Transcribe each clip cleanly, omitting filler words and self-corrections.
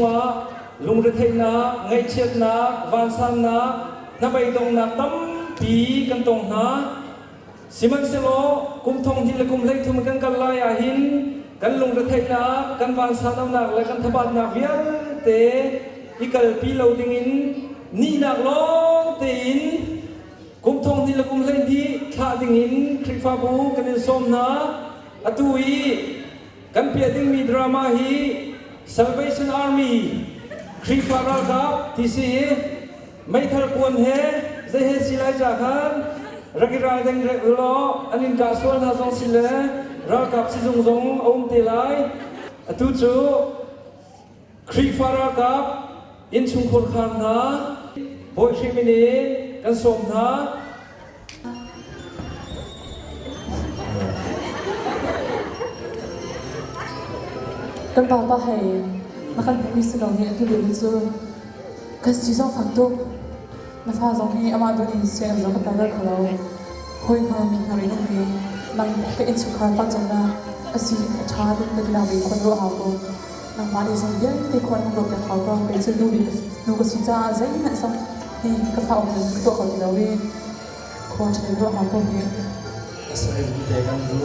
chungah lungretheihnak, ngaihchiatnak, vansannak, hnabeidonghnak tampi kan tong hna. Sihmanhsehlaw kum thong hnih le kum 13 kan kal lai ahhin kan lungretheihnak, kan vansannak le kan thabatnak vialte i kalpi lo dingin nihnak lawng tein kum thong hnih le kum 12 thlah dingin Khrihfabu kan in sawm hna. Atu i kan piah dingmi drama hi Salvation Army Khrihfa ralkap ti si i meithal kuan he zei he si lai ca khan rak i ral deng law an in kah sual hna zong si le ralkap sizung zong a um te lai. Atu cu Khrihfa ralkap innchungkhar khar hna Bawi Khrih min in kan sawm hna. Kan pa hei na kan hmuhmi si lo nih atu lio cu kan si zong fak tuk. Na fa zong hi amah duh in sianginn zong kan kal kho lo. Hawi hngar mi hngar in um hi nang ka innchungkhar pa cem na a si a ṭha tuk na ti ve khon ruah hau ko. Nangmah nih zong vialte khon na ruah piak hau ko. Kei cu nu bik nu ka si caah zeihmanh zong hi ka fa um in ka tuah kho ti lo i khua ṭha in ruah hau ko hi. Israel mi te kan nu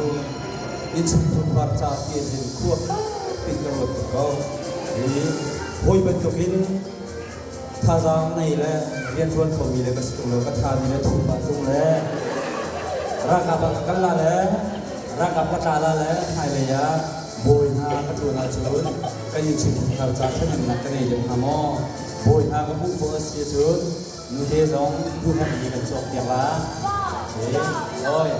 innchungkhar ca ti hin khua fakpi ka ruat tuk ko. Hi hawi bantukin thazaang nei le rianṭuan khomi le ka si tung lo ka thami le thum ah tung le ralkap ah ka kal la le ralkap ka tla la le hmailei ah bawi hna ka ṭuan ahcun kan innchungkhar ca ṭhahnemnak ka nei deuh hnga maw bawi hna ka hmuh khawh a si ahcun nute zong duhherhmi kan cawkpiak la oi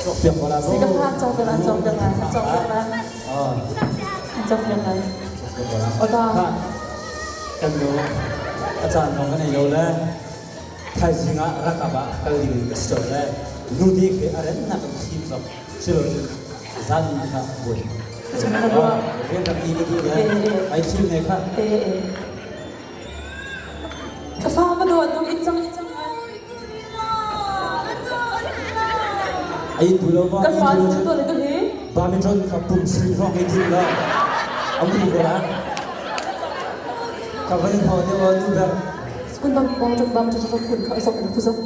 Cawkpiak ko la Si ka fa cawkpiak la cawkpiak la cawkpiak la cawkpiak la. Ota. Kan nu a caan zong kan ei lo le thaizing ah rakap ah kal ding ka si colh le nu te khi a rennak kan thim zok silo cun zan kha buai. Rian rak i ka duh le ai thim ne kha. Ka fa ma dawt nung in cang in cang. Ai tu lo ba. Kan pa cu tu le tu hi. Ba mi tron kha pum si hrawng i din lo. Amu ko la. Ka van ho te wa nu ber. Kun bang bang chok bang chok chok kun kha sok in fu sok.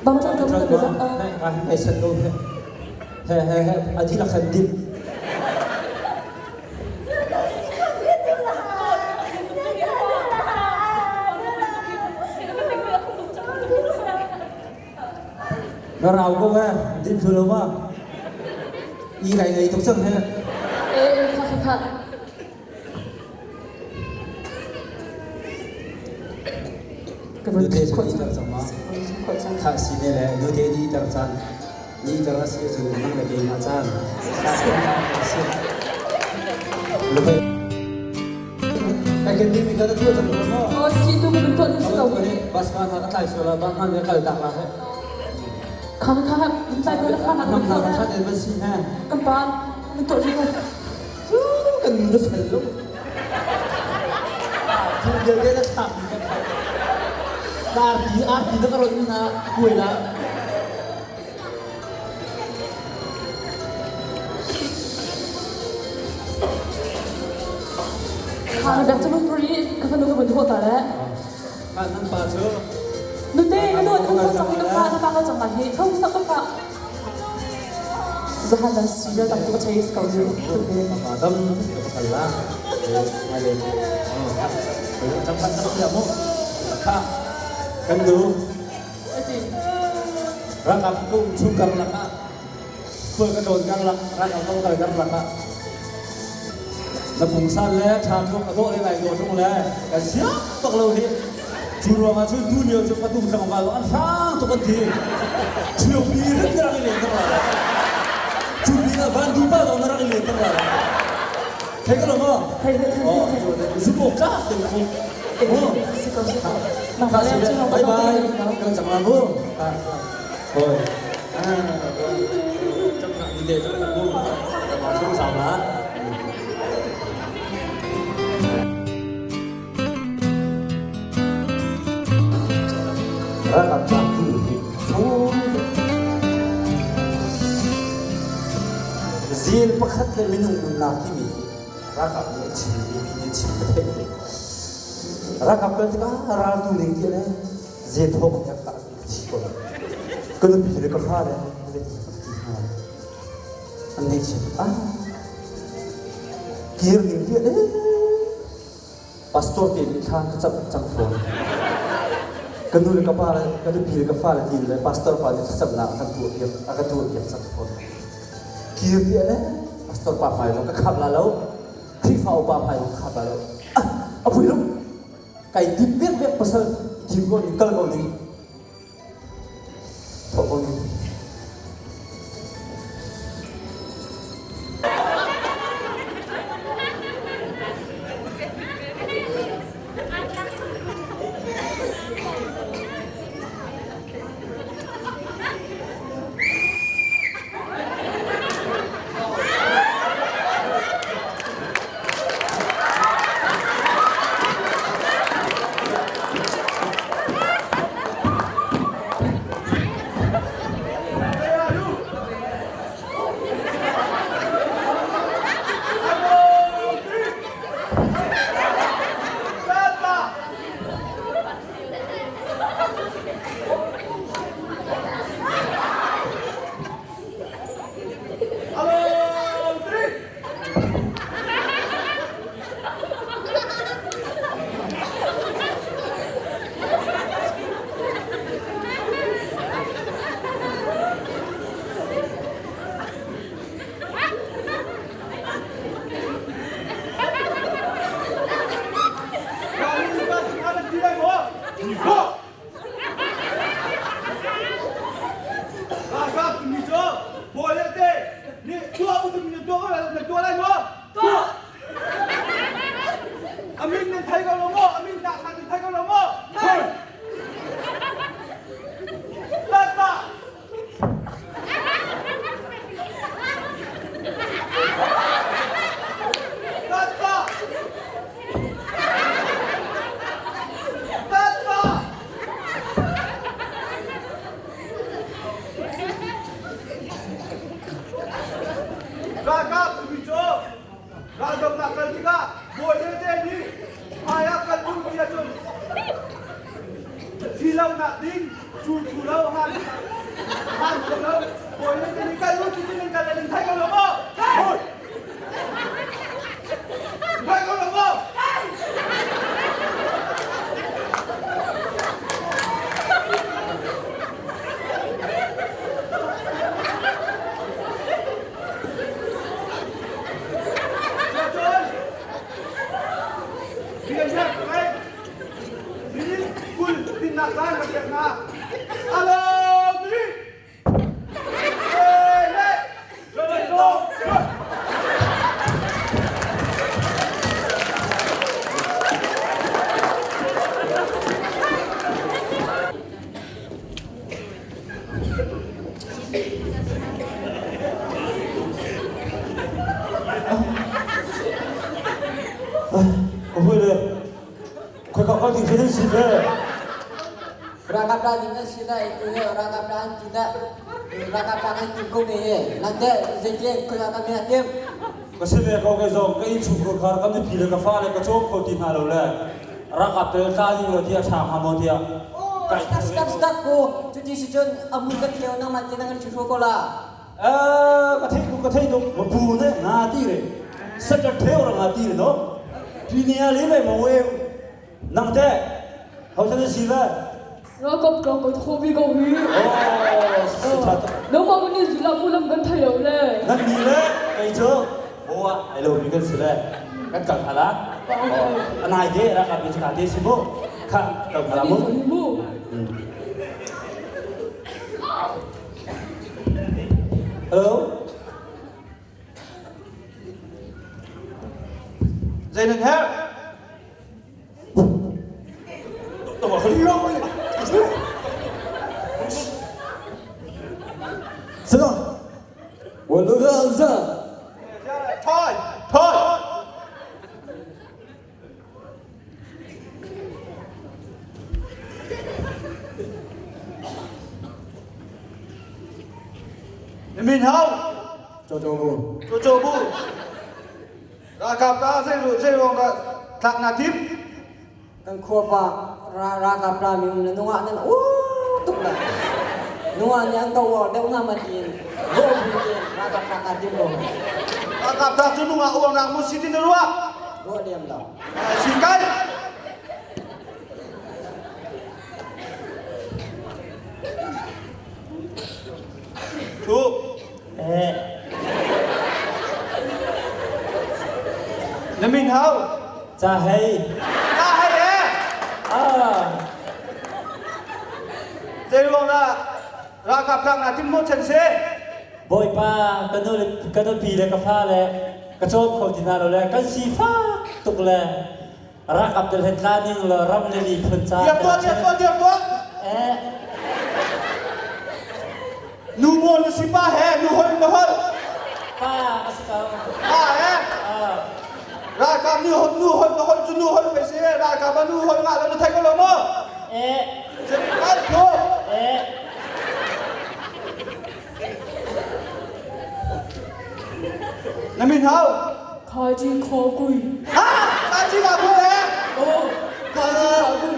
Bang chok chok chok chok. Ai san lo he. He he he a dihlak khan dip. Na rau ko eh, din thlu lo ma. I lai ngei tuk cang he. Eh, eh, kha kha kha. Ka van Nute khawh cu cang. cang ma. Khawh cang. Kha si ne le nute ni tar caan. Ni tar a si cun nang le keimah caan. Si. Lubai. Kai kan ding mi ka na tuah cang lo maw? Oh, si tu kan tuah ding si ko. Bas ka na ka tlai sual la ba hna ne kal tak la he. Kha kha kha, tlai ko la kha na Nam na ka that en si he. Kan pa, na tuah ding ko. Cu kan nu fel lo. Thil vialte na thlak mi kan thlak. Arti arti na ka ron na kuai la. Kha na bek cu puri ka fanu ka vun thawh ta le. Kha nan pa cu. Nute ka dawt ka fa ka fa na pa ka chang hi tho sa ka fa. Zahan nan si le tam tuk a chei ko zu. Dam ka kal la. Mai le. Chang pan tak ya mu. Kha kan nu. Ralkap kum chung karlak ah khual ka tlawn karlak ralkap ka kal karlak ah na pungsan le tha tluk a dawh le ngai dawh tung le kan siang bak lo hi cu ruangah cun tu lio cu patum tlangval an hrang tuk an ti ṭhiopi rit na rak i len tak la cu pin ah van dupa zong na rak i len tak la thei ko lo maw Thei thei thei thei. zumawk tlak te ko Si ko si ko. Nangmah le cu Bye bye. Kan cang la mu. Hoi. Cang nak ni te cang nak mu. Chung sau la. Ralkap tlangtu hi fawi Zel pakhat le minung nunnak timi hi ralkap nih an chim mipi nih chim ka theih te. Ralkap kal tikah raltu ning ti le zel thawk ka ka thi ko. Ka nupi le ka fa le ti hna. An nei chim ah kir ning ti le Pastor te nih thla ka cam cang fawn. Ka nu le ka pa le ka nupi le ka fale ti le pastor pa nih thlacamnak a kan tuah piak a ka tuah piak cang fawn. Kir tiah le pastor pa hmai zong ka khap la lo. Khrihfa upa hmai zong ka khap la lo. Ah, a pui lo. Kai tim vek vek pasal tim ko ning kal ko ning. Thawh ko ning. Ralkap mi cu bawi le te nih tuah u timi na tuah na tuah lai maw? Tuah! A min nan thei ko lo maw? A min dah kha nan thei ko lo maw? Thei! Tata! Tata! Tata! Ralkap timi cu raldohnak kal tikah bawi tete nih hmai ah kal duh ti ahcun thi lonak ding cu thu lo han han kho lo bawi tete nih kal u ti nan kal le nan thei ko lo maw? Thei! Thei ko lo maw? Ka hawi le khoi ka kal ding khi nan si ve. Ralkap la ding an si na itu he ralkap la an ti na ralkap la an tim ko ne he nan te zeite khoi ka kan tim. Ka si ve ko ke zong ka inn chung khar ka nupi le ka fa le ka cawm kho ti hna lo le ralkap te tla ding lo tiah ṭha hnga maw tiah. Oh, stop stop stop ko cuti si cun amu kan theo nang man te nang an ṭhi ko la. Ka theih tuk ka theih tuk mapu ne nga ti re sata theu ra nga ti re no pinia le le mo e nang te hau tan si ve Ralkap ka kan kho bi ko hi. Oh, si tha tuk. Nangmah kan nih zila mu lam kan thei lo le. Nan ni le kei cu bo ah ai lo mi kan si le kan kal hala. Anai te ralkap mi ka te si mu. Kha kal hala mu. Mu. Hello. Zei nan herh? Sino? 我都个子。 Thôi, thôi. Na min hau? Coco bu. Coco bu. Ralkap ta zei zei ruang dah tlak na tim? Kan khua pa ralkap ra mi na nungah nan u tuk la. Nungah nih an ko war deuh na ma tiin. Bo bu tiin ralkap tlak na tim lo. Ralkap tlak cu nungah uang nak mu si tin na ruah? Ruah liam lo. Si kai. Thu. Eh. Na min hau? Ca hei. Ca hei eh. Ah. Zei ruang dah ralkap tlak na tim mo chen se? Bawipa ka nu le ka nupi le ka fa le ka cawm kho ti hna lo le kan sifak tuk le Ralkap tel he tla ning law ram le miphun ca Diam tuah, diam tuah, diam tuah. Eh. Nu maw na si pa he nu holh na holh. Pa ka si ko. Pa he. Ah. Ralkap nu holh nu holh na holh cu nu holh pe si ralkap ah nu holh ngah lo na thei ko lo maw? Eh. Kan thu. Eh. Na min hau? Khaji kho kui. Ha! Khaji ka kui he? Oh, khaji ka kui.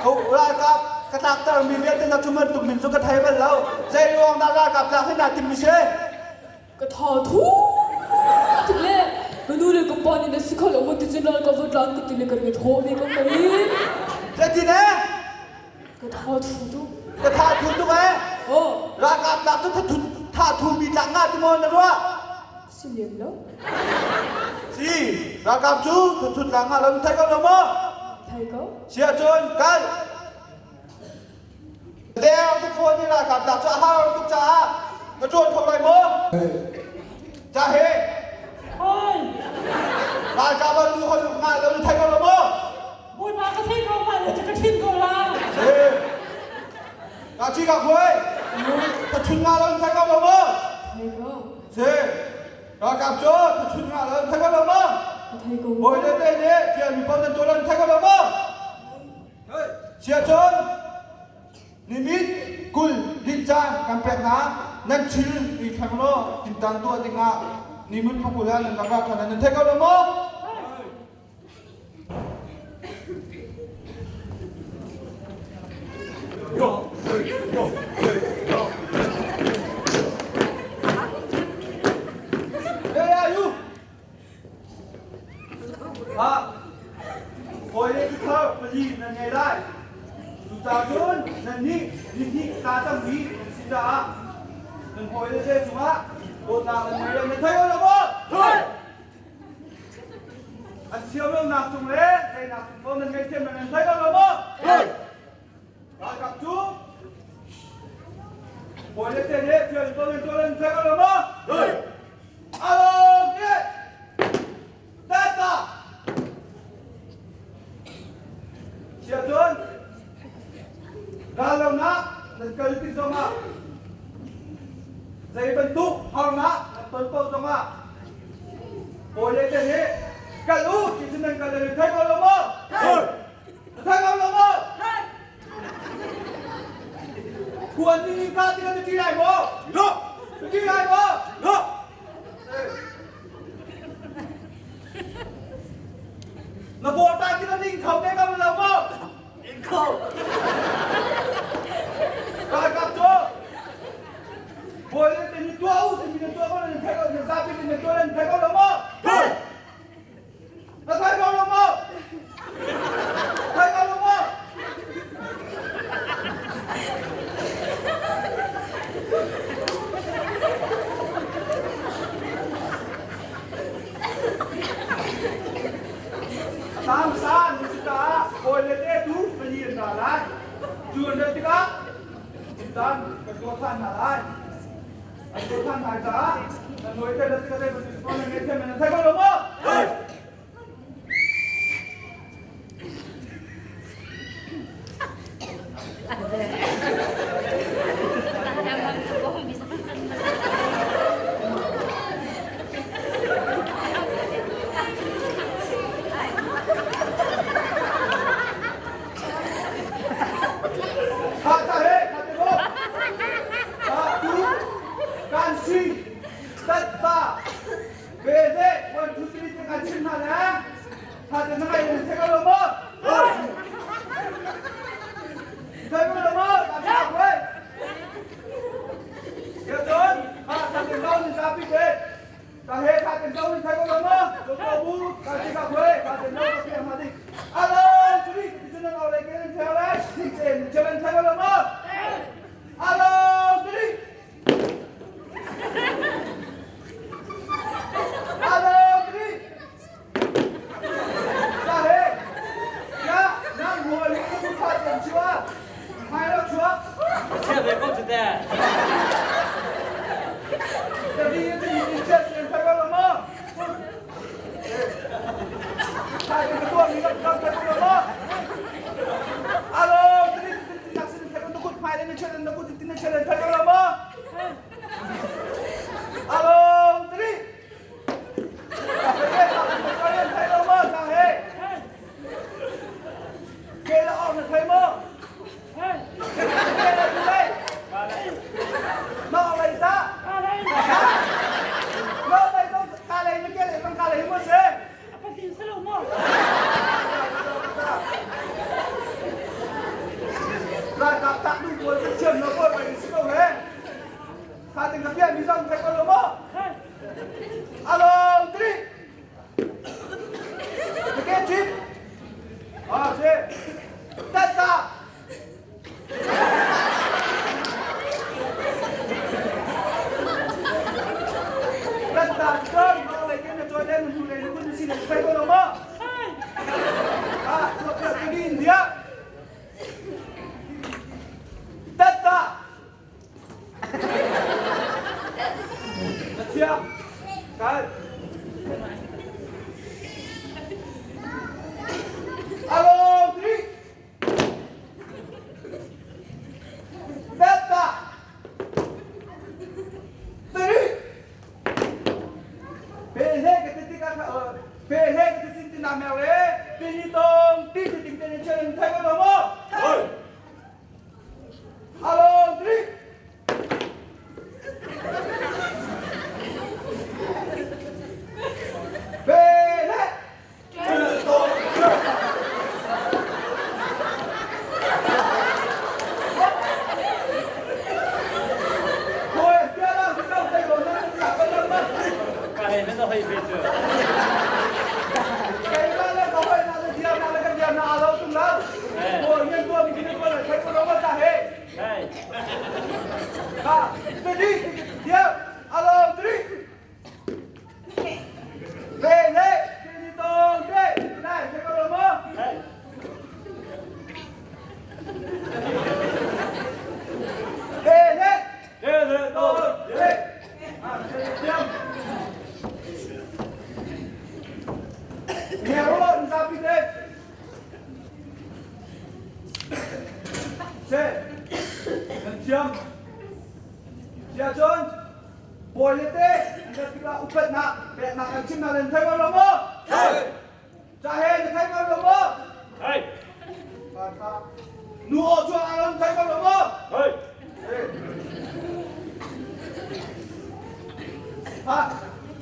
Ko ralkap ka tlak tar mi vialte na cu bantuk min cu ka thei bal lo. Zei ruang dah ralkap tlak hi naa tim mi si? Ka tha thu tuk le ka nu le ka pa nih na si kho lo ti cun ral ka va tlan ka ti le ka ri thaw ve ko kai. Zeitin eh? Ka tha thu tuk. Ka tha thu tuk eh? Oh. Ralkap tlak cu tha tha thu mi tlak nga ti maw na ruah? Si lem lo. Si, ralkap cu tha thu tlak nga lo thei ko lo maw? Thei ko. Si ahcun kal. Deng tuk fawn ni ralkap tlak cu a har tuk caah na ṭuan kho lai maw? Ca he. Oi. Ralkap ah nu hol nga lo na thei ko lo maw? Bawipa ka thei ko ma le ka thin ko la. Si. Ka chi ka khuai. Ka chun nga lo na thei ko lo maw? Thei ko. Si. Ralkap cu ka chun nga lo na thei ko lo maw? Ka thei ko. Bawi le te nih tiah mi paoh nan tuah lo na thei ko lo maw? Siacun nimit 20 dinh caan kan pek hna nan thil i thleng law tintan tuah dingah nimit 20 ah nan rak ra ṭhan nan thei ko lo maw? Hey, are you? Hawi le tuthar pali nan ngei lai. Cucaah cun nannih nihnih ta tammi nan si caah nan hawile te cungah dawtnak nan ngei lo nan thei lo maw? An thiam lonak cung le teinak cung paoh nan ngaihthiam nan thei lo maw? Ralkap cu hawile te nih thiam ko nan tuah nan thei lo maw? Along Tata! Siacun rallonak nan kal tik zongah zei bantuk harnak nan ton paoh zongah bawi te hi kal u ti cu nan kal le thei ko lo maw? Thei ko lo maw? Kuan ni ka ti kan ti lai maw? No! Ti lai maw? No! Na bawta ti kan ing kho te ko lo maw? Ing kho. Ralkap cu bawi le te ni tuah u timi na tuah ko nan thei ko nan zapi ni na tuah nan thei ko lo maw? Na thei ko lo maw? Thei ko lo maw? Tam sa nu si caah hawi le te tu pali an ra lai. Cu an rat tikah dan kan tuah than hna lai. An tuah than hna caah nan hawi te rat tikah zei bantuk si nan ngei nan thei ko lo maw? Kha ta he, kha te ko. nan thei lo maw? Alo tiri. Alo tiri. Sa he. Ya nang huai lu ku kha chan chua. Hai lo chua. Chia ve ko cu te. Tadi ti ni chia chan thei lo maw? Hai ka tuah mi ka ka thei lo maw? Alo tiri ti nak sin thei ko kut hmai le na chen na kut ti na chen thei lo maw? Alo tiri. Thei lo maw chang he? Ke la or na thei maw? Ke la tu lei. Ma lei ta. Ma lei tong ka lei na ke lei tong ka lei mo se. Pathin si lo maw? Ralkap tak du pawl kan thiam lo pawl bai si ko he. Kha ting ka pian mi zong thei ko lo maw? Alo tri. Ke chip. Ah se. Tata. Tata kan ma lei ke na choi le nu le nu kun si na thei ko lo maw? Ah, tu ka ti India. Tata. Na thiam. Kal. Alo, tri. Tata. Tri. Pe he ka ti ka pe he ka ti sin ti na meo le ti ni tong ti ti ting te ni chen thai ko lo mo. Alo, tri. Pe le. Ka hei men hoi ve cu. Hei. Hei. Bawi le te an rat tikah upatnak peknak an chim hna nan thei ko lo maw? Ca he na thei ko lo maw? Hei. Nu aw chuah ah nan thei ko lo maw? Hei. Ha,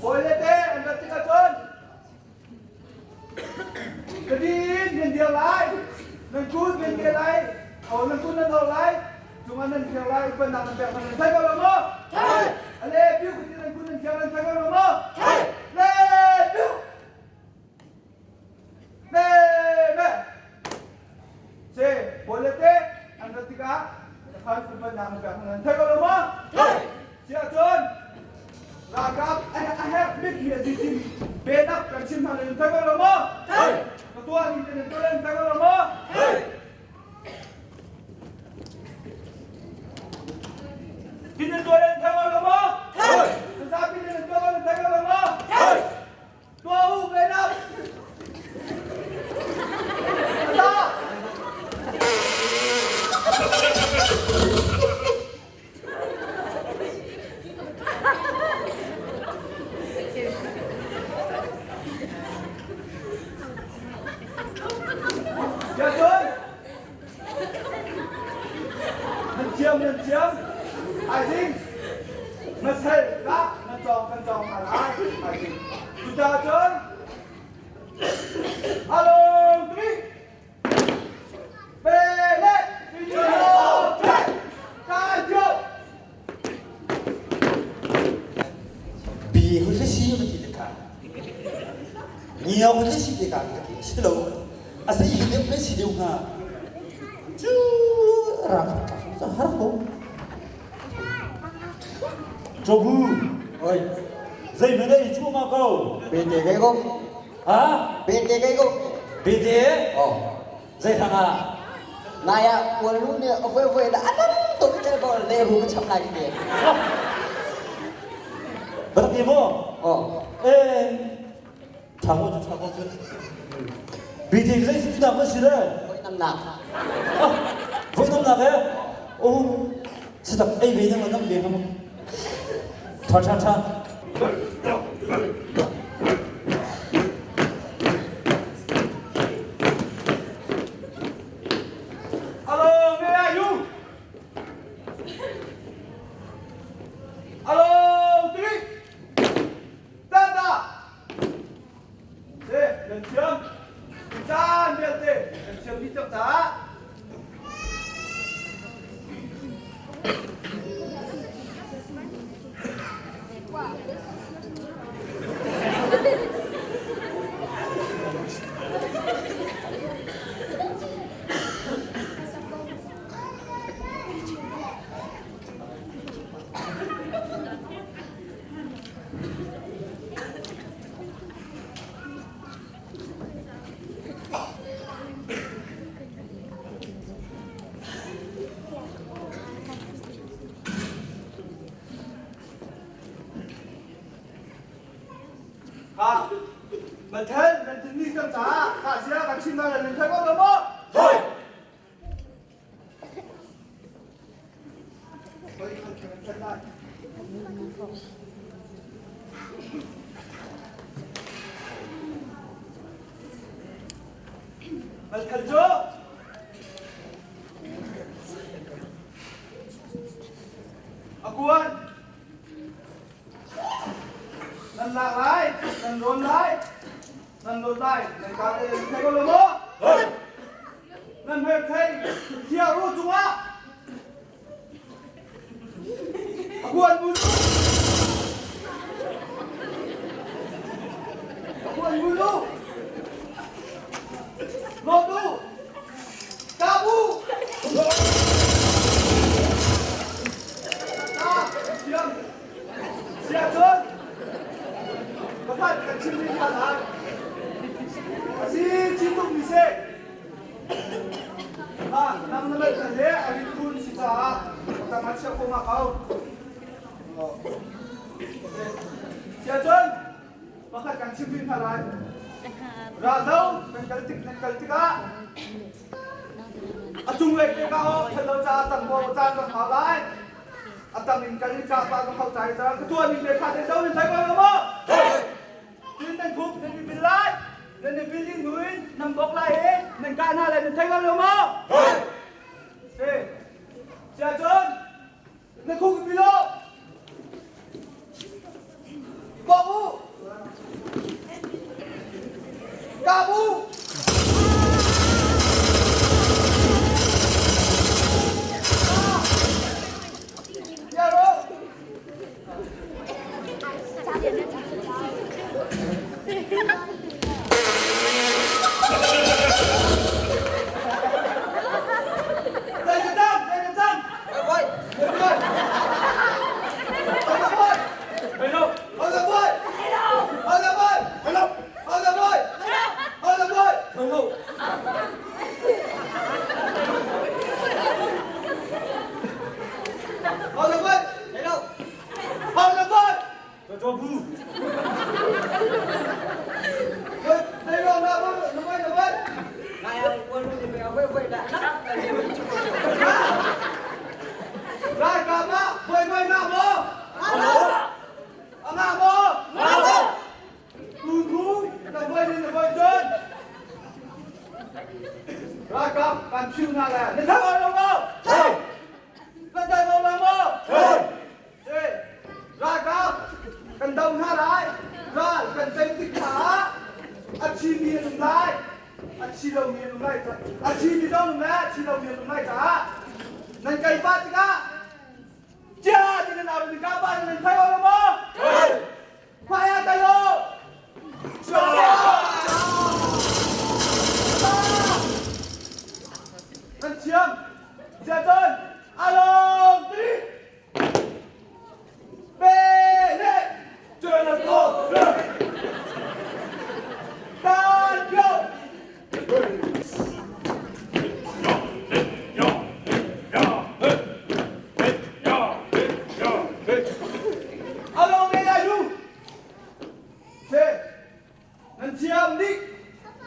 bawi le te an rat tikah cun Kadin nan dir lai, nan kun nan dir lai, o nan kun nan or lai, cungah nan thiar lai, upannak nan pek nan thei ko lo maw? Thei! Ale piu kadin nan kun nan thiar nan thei ko lo maw? Thei! Le piu! Me me! Se, bole te an rat tikah khan upannak nan pek nan thei ko lo maw? Thei! Siah cun ralkap a herh bikmi a si timi biatak kan chim hna nan thei ko lo maw? Thei! Ka tuah ni te nan tuah nan thei ko lo maw? Thei! Tin nan tuah nan thei ko lo maw? Thei! Zapi nan tuah nan thei ko lo maw? Thei! Tuah u biatak! Ta! Siacun nan thiam nan thiam thaizing ngasal kah nan cawng kan cawng hna lai thaizing cucaah cun along tumi Bi hu si si ka ti ka. Ngiau hu si ti ka ka ti si lo. A si hi deuh si deuh hnga. Cu. Ra kha har ko. Jobu. Oi. Zei men ei chu ma ko. Bete kai ko. Ha? Bete kai ko. Bete? Oh. Zei thang ah? Nai ah kual lu nih a voi voi la anam tuk tel ko le ru ka cham lai ti. Batak ni mo? Oh. Eh. Thang ko thang ko. Bete zei si tu ma si le? Voi nam nak. Ah, voi nam nak eh? Oh. Sitak ei ve nang nam ve ngam. Tha tha tha. Alo, nghe ai you? Alo, tí. Tata. Thế, lần chiếm. Chan vialte, lần chiếm đi chậm giá. Ha, mình thế, mình thì đi chậm giá. Hạ xia kan chim na mình thấy có được không? Thôi. Mình thật chứ? Akuan. Nan lak lai, nan rawn lai, nan lawn lai, nan ka te nan thei ko lo maw? Nan hmet thei thia ru cungah akuan bu akuan bu lu lawn u ka bu ta siang Siahcun pakhat kan chim rih hna lai. A si chin tuk mi seh. Ha, nang na mei kan he a rit khun si caah tang a chiah ko ma kau. Siahcun pakhat kan chim rih hna lai. Raldo kan kal tik nan kal tikah a cunglei te ka o thalo ca tang bo caan kan hau lai. A tang in kan in cah pah ka hau tai cang. Ka tuah ning le kha te zo in thai ko maw? Tin nan khup nan i bil lai. Nan i bil in hnu in nan bok lai i nan kah hna lai nan thei ko lo maw? Si. Sia cun na khuk i bil u. Bok u. Kap u. Ralkap kan chim hna le na thang lo maw? Na thang lo maw? Ralkap kan do hna lai. Ral kan tei tik hna ah a thimi an um lai. A thi lomi an um lai. A thimi zong um lai, a thi lomi an um lai caah nan kai pah tikah cia ti nan au in ka pa nan thei lo maw? Hmai ah kal u! Nan thiam. Siacun along tri Pele Tan pio Along le ayu Se nan thiam dih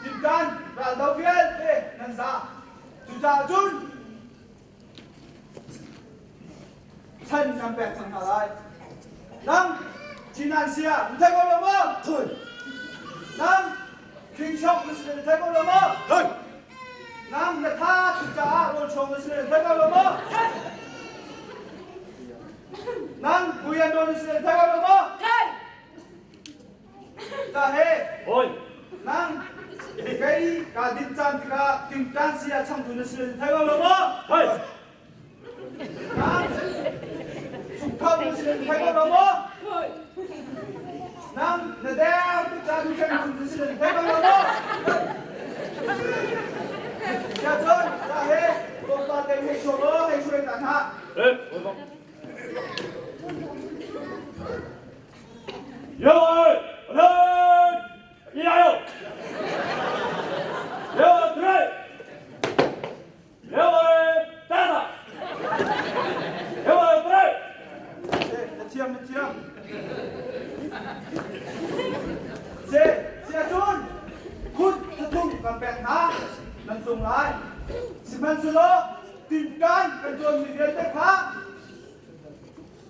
tintan raldo vialte nan za cucaah cun chan kan pek cang hna lai nang Chinan sia na thei ko lo maw nang King Shok na si na thei ko lo maw nang na tha tuk caah rawl chuang na si na thei ko lo maw nang Buyan na si na thei ko lo maw Ta he. Oi. Nang kei ka din caan tikah tingtan si a changtu na si thei lo maw? Hei. Nang sukthau na si thei lo maw? Nang na deu tu ca tu chen na si thei lo maw? Sia cun ta he tlawmpal te hei chuak law hei hruai ta hna. Eh. 六二六一加油！六对，六二带了，六二对。 Na thiam na thiam. Se sia cun khut thathung kan pek hna nan tlung lai. Sihmanhsehlaw tinkan kan cawnmi vialte kha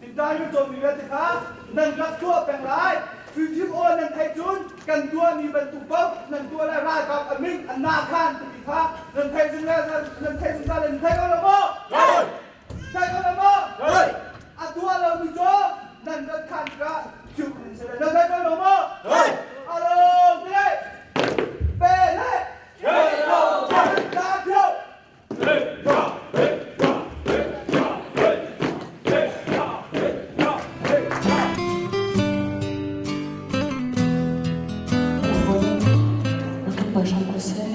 Tintai na cawnmi vialte kha nan rak tuah peng lai. Fimthim aw nan theih cun kan tuahmi bantuk paoh nan tuah lai ralkap a min a na khan timi kha nan theih zungzal nan theih zungzal nan thei ko lo maw? Thei ko lo maw? A tuah lomi cu nan rat khan tikah thiu nan si lai. Nan thei ko lo maw? Alo, te, pe le, ta thiu. Na kan poi hram ko seh.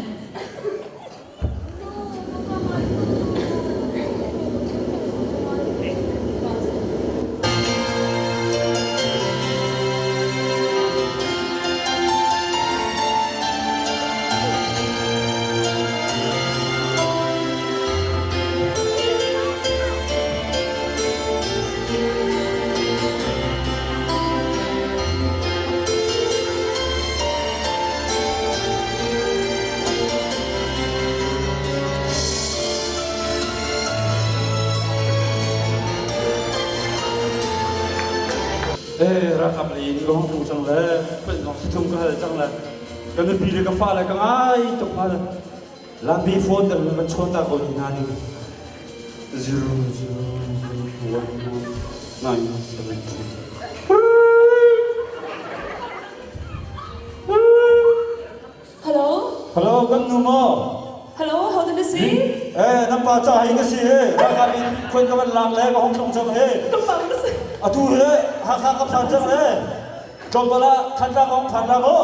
Eh, ralkap lei in ka hong tlung cang le, thum ka hal cang le. Ka nupi le ka fale ka ngai tuk hnga lampi phone kan van chawn ta ko ni hna ning 0 0 0 1 9 7 2 Hello? Hello, kan nu maw? Hello, how do you see? Eh, nan pa ca hi ka si he. Ralkap in khuan ka van lak le ka hong tlung cang he. Kan pa ka si. Atu he Hakha ka phan cang le. Tlawmpal ah Thantlang ka hong phan la maw?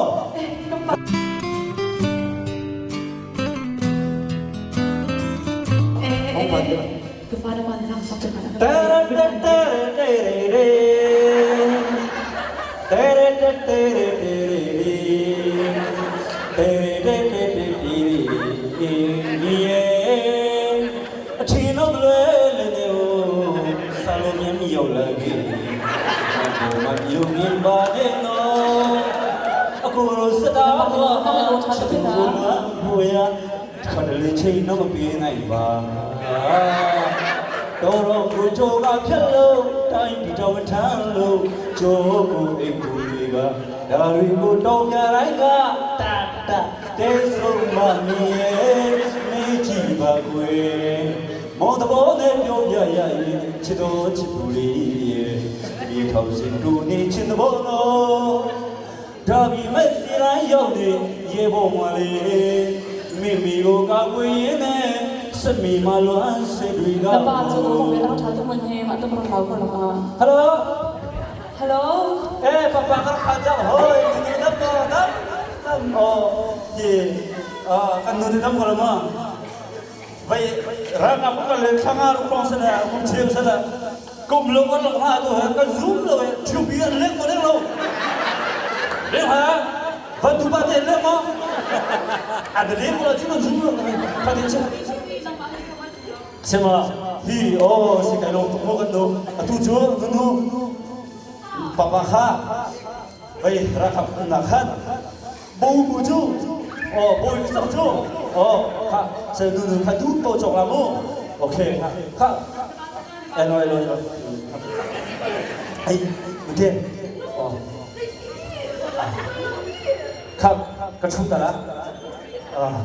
Hong phan te. Ka fa na man lang sak te ka. အထင်တော့လွယ်လေနေဆာလိုမြင်ရောက်လာပြီမမြုံမြင်ပါနဲ့နော်အခုလိုစတာဘောချစ်သူကဘွေရခါတလေချိန်တော့မပြေးနိုင်ပါတော်တော်ကိုကြိုကဖြတ်လို့တိုင်းပြည်တော်ထမ်းလို့ကြိုးကိုအိမ်ကိုတွေကဒါတွေကိုတောင်းပြတိုင်းကတတတဲဆုံးမမြင်မေးကြည့်ပါကွယ်မောင်တဘောနဲ့ပြောပြရရင်ချစ်တော်ချစ်သူလေးရဲ့မြေထောင်စင်တူနေချင်တဲ့ဘောနော်ဒါပြီးမဲ့စီရိုင်းရောက်နေရေပေါ်မှာလေမိမိကိုကာကွယ်ရင်းနဲ့စမီမလွမ်းစိတ်တွေက Na pa cu ka ve lang tha tu man he ma tu man lau ko la. ဟယ်လို Hello. အေးပပကခါကြောက်ဟိုးနနနနနအော်ယေအာကန်နုနမ်ကလမ Vai rangam ka le thanga ru khong sana kum cheu sana kum lo kan lok ha tu ha kan zoom lo e thiu bi an lek mo lek lo lek ha van tu pa te lek mo an lek mo chu zoom lo ka te che sema hi o si kai lo tuk mo kan do atu chu nu papa kha vai rakap na khan bo bu cu oh bawi sak cu oh kha se nu nu kha du to chok la mu okay kha kha elo elo elo ai mute oh kha ka chu ta la ah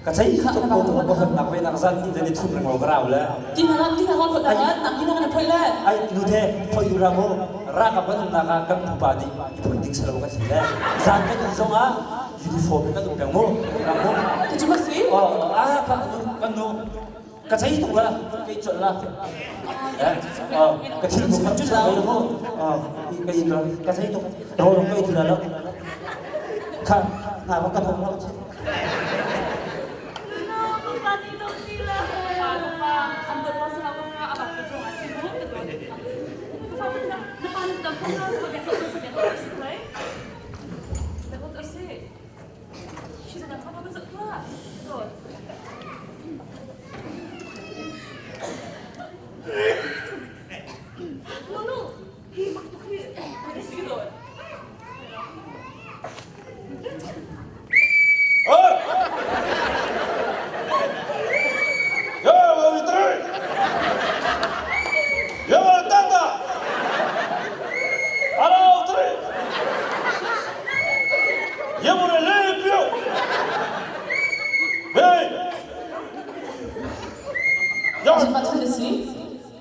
ka chai tuk ko tu ko nak ve nak zan ni ni thum reng lo grau le Ti na ti na ko na nak ti na kan phoi le. Ai nu the phoi du ra mu ra ka ban na ka kan pupa nih i phun ding salo kan si le zan kan um zong ah uniform kan um peng mu ra mu. Tu cu ma si? Oh ah ka nu kan nu ka chai tuk la kai chol la. Ka thil bu kan chu sa mu. Ka in ka chai tuk ro ro kai tu la lo. Kha na ka thong lo.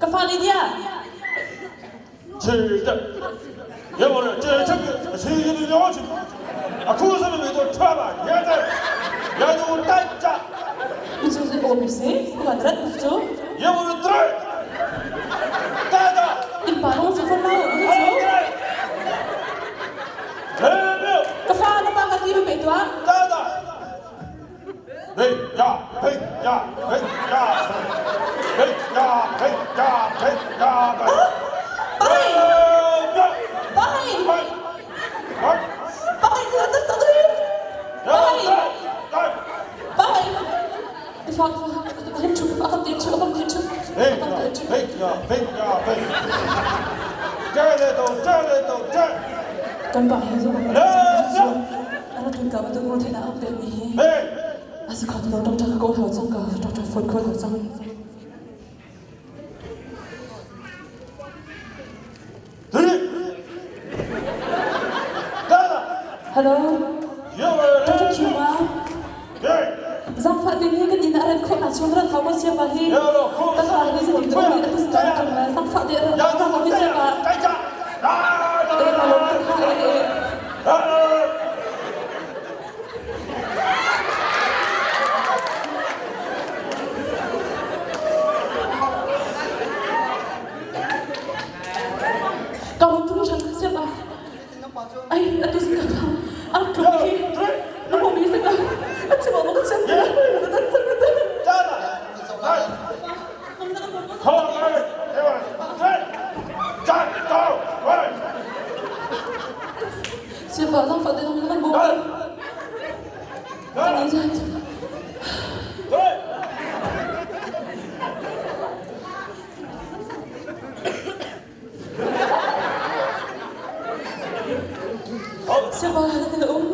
Ka fa ni dia. Cu cu aw mi si. Ka van rat cu. In pa lo cu fon lo cu. Ka fa na pa ka ti pe tuah. Pai! Pai! Pai! Ka fa ka fa ka hin chu ka kam ti chu ka kam ti chu ka kam ti chu. Kan pa hi zo kan pa rak ka ba tu ko thena ak te mi hi. Asa kha lo doctor ka ko hau chang ka doctor phone call hau chang. Hello. Doctor Chuma. Zangfah ding hi kan inn ah ran khawh nak chung ran hau ko sia pa hi. Kan pa hi zan tu mi atu zan kan la zangfah de ran hau ko sia pa. Eh ka lom tuk ha eh eh. Ka lom tuk chan ka sia pa. Ai atu zan ka ka ar tluk hi. Na mo mi zan ka. Achi mo mo ka chan ka. Ka chan ka. Siapa zangfah te kan bawm kan. Kan i zat. Siapa na um?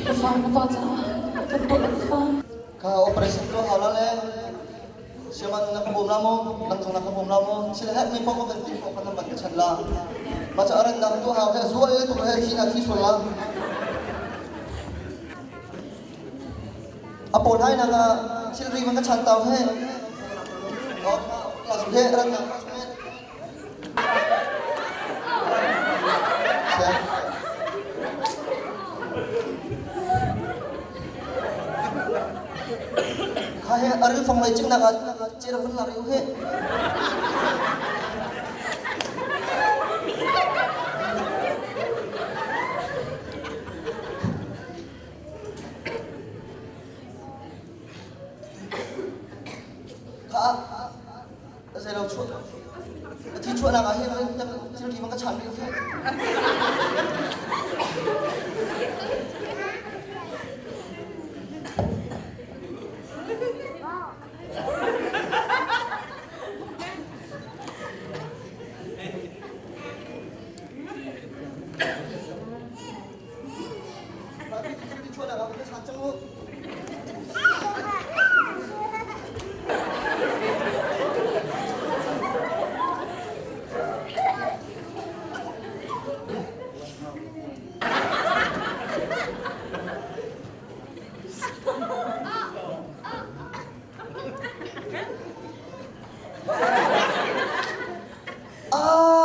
Ka fa na pa caah kan tuah ka fa. Ka operation tuah hau la le siaman na ka bawm la maw lamzong na ka bawm la maw thil herh mi paoh ka van ti khawh ka nan van ka chan la. Ma cha aran dang tu hau he zual tu he thi na thi sual la. A pawl hai na ka thilri man ka chan tau he. Oh, la su he aran dang. Kha he aril fong lei ching nak ah cira vun lak u he. Kha Zeilo chuah a thi chuahnak ah hin thilri bang ka chan rih he. Thilri chuahnak ah ka chan cang u. Ah!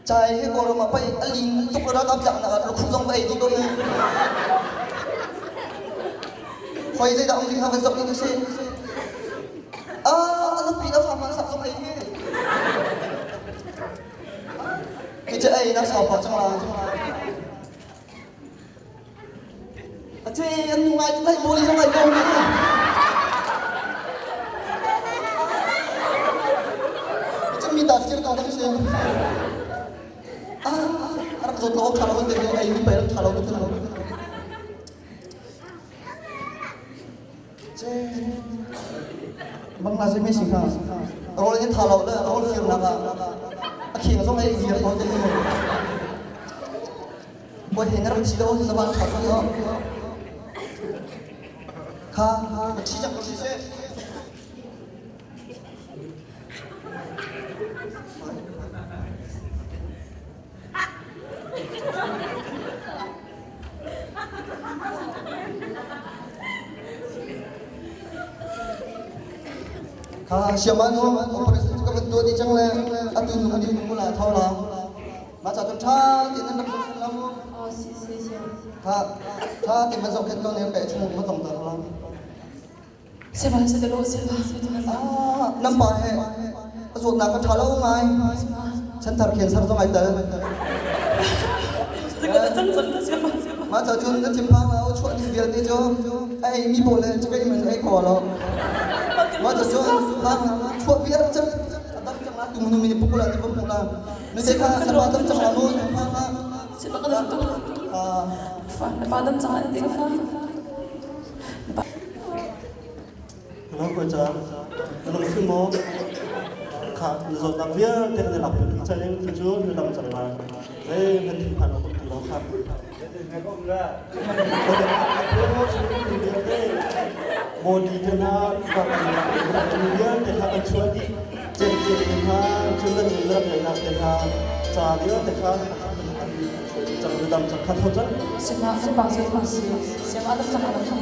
Cai hi Kawlram ah pei a lin tuk le ralkap tlaknak ah lukhuh zong va ei dih ko hi. Hoi zeidah um ding ha van zoh ning usih. Ah, a nupi a fa hmansak zong ei hi. Hi cu ei nak sau pa cang la. A ce an nu ngai tuk lai moli zong ai ko ni. Cun mi ta fir ko dang si. Ah, rak zawt lo tha lo te ai mi pe tha lo tuk lo. Ce bang la se mi si kha. Rol in tha lo le rol fir nak ah a khing zong ai fir ko te ni. Bawi he na rak thi lo na van ṭha tuk lo. Kha na thi cang ko si seh. Kha siaman ho operation ka van tuah dih cang le atu nu ni mula tho la. Mah ca cun ṭha tein nan rak zohkhenh la mu. Oh, si si si. Tha tha tein van zohkhenh ko ne pe chung va tong ter la. Seba se lo seba. Ah, nan pa he a zawtnak ka ṭha lo ngai. Chanthar khen sar zong ai tel. Mah ca cun na thinphang la o chuah ding vialte cu a ei mi pawl le cakei man ei kho lo. Mah ca cun chuah viar cang dam cang la tu nu mi pukula ni pum la. Na te kha sapa dam cang la mu thinphang la. Sapa ka dam tu. Fa pa dam cang la te ka fa. Hello ko cha. Na lung si maw? Kha na zawtnak vialte kan i lak piak dih cang in cu na dam cang lai. Zei hmanh thinphan awk um ti lo kha. Modi te hna, vialte kha kan chuah dih. Cengceng te hna, cun nan ram ngeihnak te hna, ca vialte kha cang na dam cang kha tho cang. Sima sipa si si siam adam cang adam cang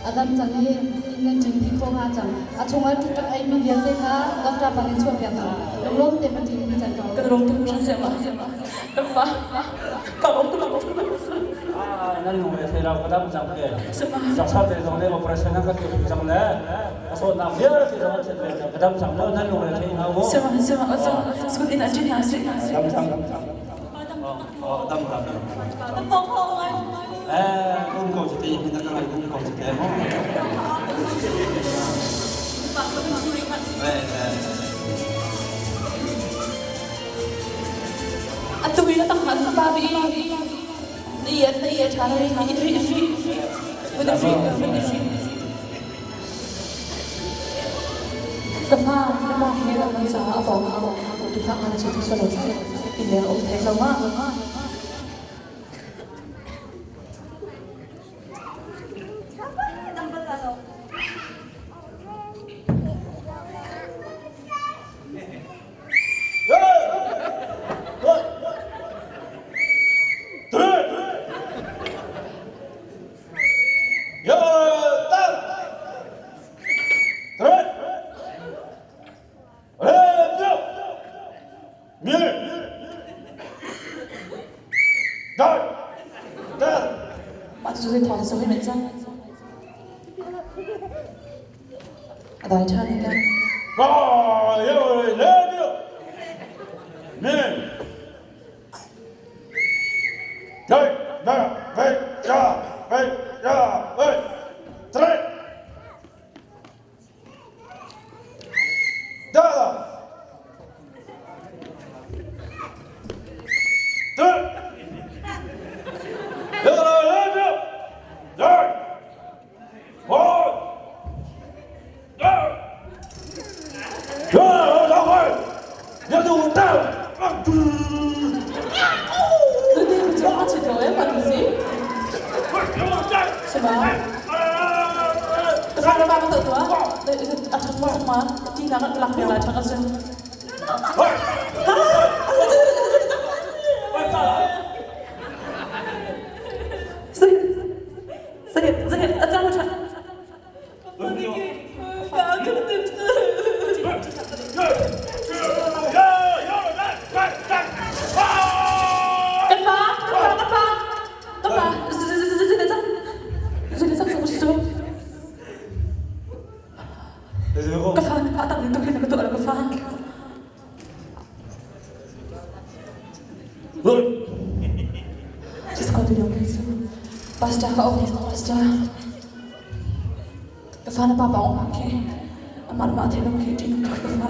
Adam cang hi in nan ṭin pi kho hnga cang. A chungah ṭuṭak ei mi vialte kha doctor bang in chuah piak cang. Lunglawm te ma ṭin pi cang ko. Kan rom tu shan siam kan pa ka rom tu Nan lung le thei lo ka dam cang ke. Saksa te zong le operation ka tu cang le. A sawtnak vialte zong an set ve cang. Ka dam cang lo nan lung le thei hna mu. Siam siam sukut in an ṭin hna si. Dam cang. Oh, dam dam. Eh, um ko te hin na ka ngai um ko te mo. Eh, eh. Atu hi na tang han pa bi. Na iya na iya tha ri ri ri ri. Ri ri. Ka fa na pa he ram nan caah a pawng ah tu hlah na chiat sual lo cang in leng um thek lo ma. Hey! Tu zei thawng so hei met cang. A dai ṭhan in kan. Ba yo le le Men Dai na vei ya vei ya vei Tre Da Da Da Da Da Ka fa na pa tak ni tuk hin ka tuah lo ka fa. Just go to your place. Pastor ka okay pastor. Ka fa na pa pa ong ke. Amar ma the lo ke tin ka fa.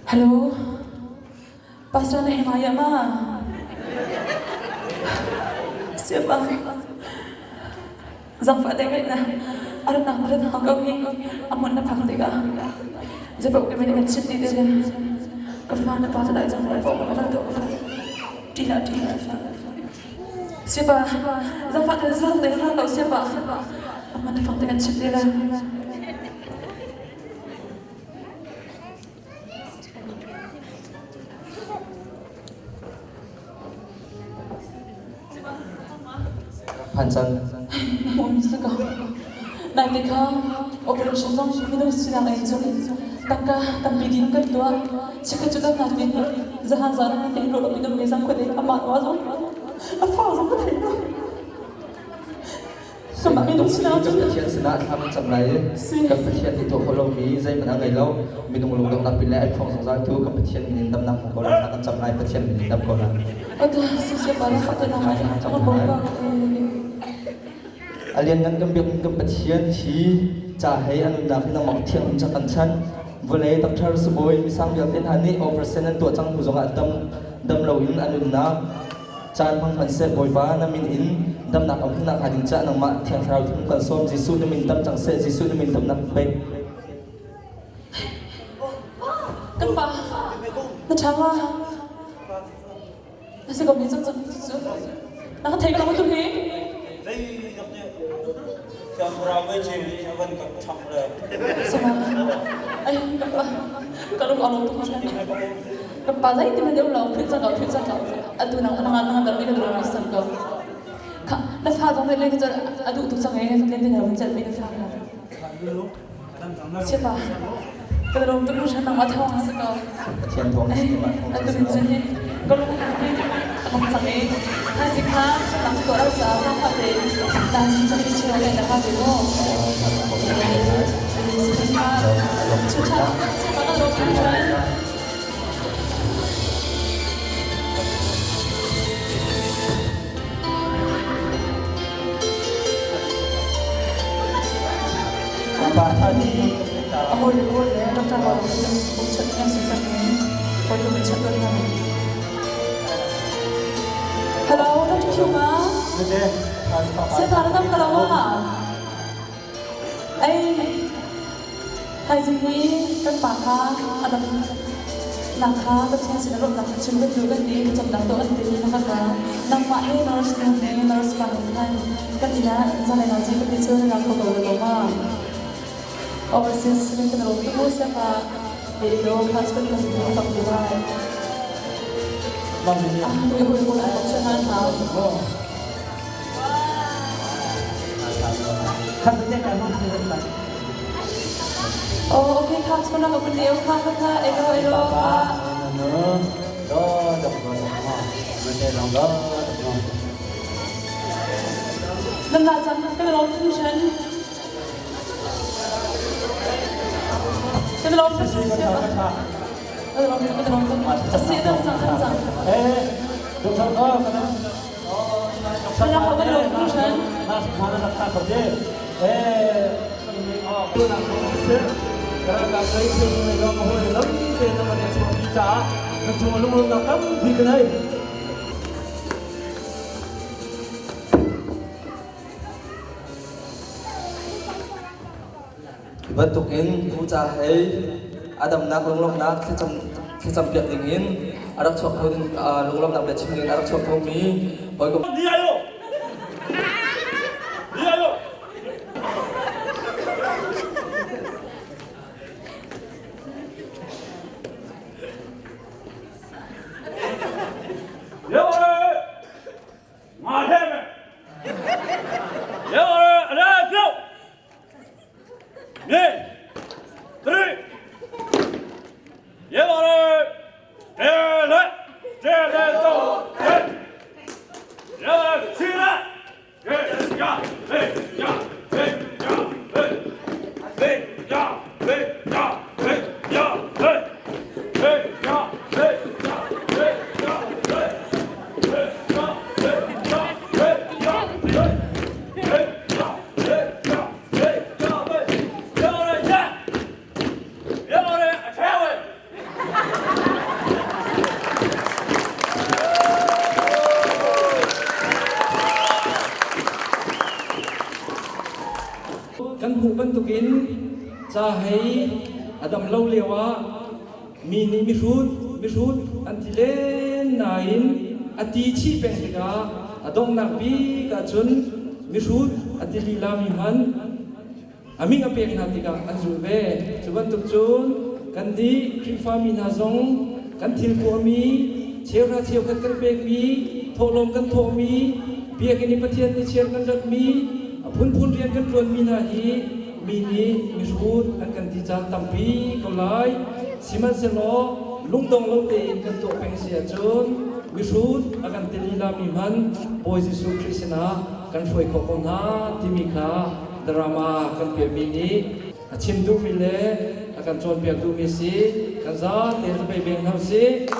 Hello. Pastor Nehemiah ma. Siapa? Zangfah te ngai na. Aran na aran na ko hi. Amon na phak tikah. Zepo ke mene kan chim ni te le. Ka fa na pa ta dai jang lai po ka to ka fa. Ti la ti la fa. Siapa? Zangfah te zang te la ko siapa? Amon na phak te kan chim ni le. Phan cang. Hmuhmi si ko. Naite kha operation zong minung sinak ei cun tangka tampi din kan tuah. Chikkhat cu damnak te nih zahan zan ah te ruah minung me zang khuat amah nuah zong a fa zong ka thei lo. Kan Pathian sinah thla kan cam lai i kan Pathian nih tuah khawh lomi zeihmanh a ngei lo. Minung lungdonghnak pin le ai phuang zungzal tu kan Pathian min in damnak hmu ko lai. Thla kan cam lai Pathian min in dam ko lai. A lianngan kan biak kan Pathian hi ca hei a nunnak hi nangmah thiang in cak kan chan. Vawlei doctor sibawi misang vialte hna nih operation an tuah cang hnu zongah dam dam loin a nunnak Caan hmang hmanhseh Bawipa na min in damnak a hmuhnak hnga ding caah nangmah Thiang Thlarau thim kan sawm Jesuh na min dam cang seh Jesuh na min damnak pek. Kan pa na ṭha ma? Na si ko mi cang cang cu na ka thei ko tu hi. Zei dak nih Thiang Thlarau mei ceu nih a van kan ṭhangh le. Sama ai kan pa ka lung a lawm tuk Kan pa zei ti hmanh um lo phit cang ko phit cang ko atu nang nang nang dam in ro sang ko kha na fa zong le le a duh tuk cang e len tin ro chat mi na fa Siapa ka rom tuk shan nang ma thong ha sa ko Pathian thong si ma thong atu min cun hi ka lung hi amang cang e ha si kha tang to ra sa sa kha te ta chin chan ni chira le na kha te mo chu cha pa ka rom tuk shan Hello, Dr. Chuma. Saya tak kalau Ei, Thaizing hi kan pa kha a dam nak kha Pathian sin a rawhnak kha chim kan duh kan ti thlacamnak tuah kan ti na kan ra. Nangmah he nurse nu he nurse pa he khan kan inn ah zanlei na cei kan ti cu na ra kho ko lo ma? Overseas min kan rawm tu siapa e do class kan kan tu tak tu lai. Ah, tu hoi ko na option han ha. Khat te ka ma thai la. Oh, okay, kha chona ka pun leo kha kha kha elo elo kha. No do do do ma. Ma te long do do. Nan la cang kan lawm thin shan. Kan lawm thin shan. Kan lawm kan lawm Asi dang cang kan cang. Eh, doktor ko kan Kan la kan lawm thin shan. Na na na ka ko Eh, Hi bantukin Pu Ca Hei a damnak lunglawmhnak thlacam thlacampiak dingin a rak chuak kho ding lunglawmhnak bia chim dingin a rak chuak khomi hawikom Kan hmuh bantukin ca hei a dam lo lio ah mi nih mihrut mihrut an ti len nain a ti chih peng tikah a donghnak bik ahcun mihrut a ti lila mi hmanh a min a pek hna tikah an zulh ve. Cu bantuk cun kannih Khrihfami hna zong kan thil tuahmi, cheuhra cheukhat kan pekmi, thawhlawm kan thawhmi, biakinn i Pathian nih chiar kan ratmi, a phunphun rian kan ṭuanmi hna hi mi nih mihrut an kan ti caan tampi ko lai. Sihmanhsehlaw lungdong lo tein kan tuah peng si ahcun mihrut a kan ti lilami hmanh Bawi Jesuh Khrih sinah kan hruai khawh ko hna timi kha drama kan piahmi nih a chim duhmi le a kan cawnpiak duhmi si. Kan zatein bei beng hna usih.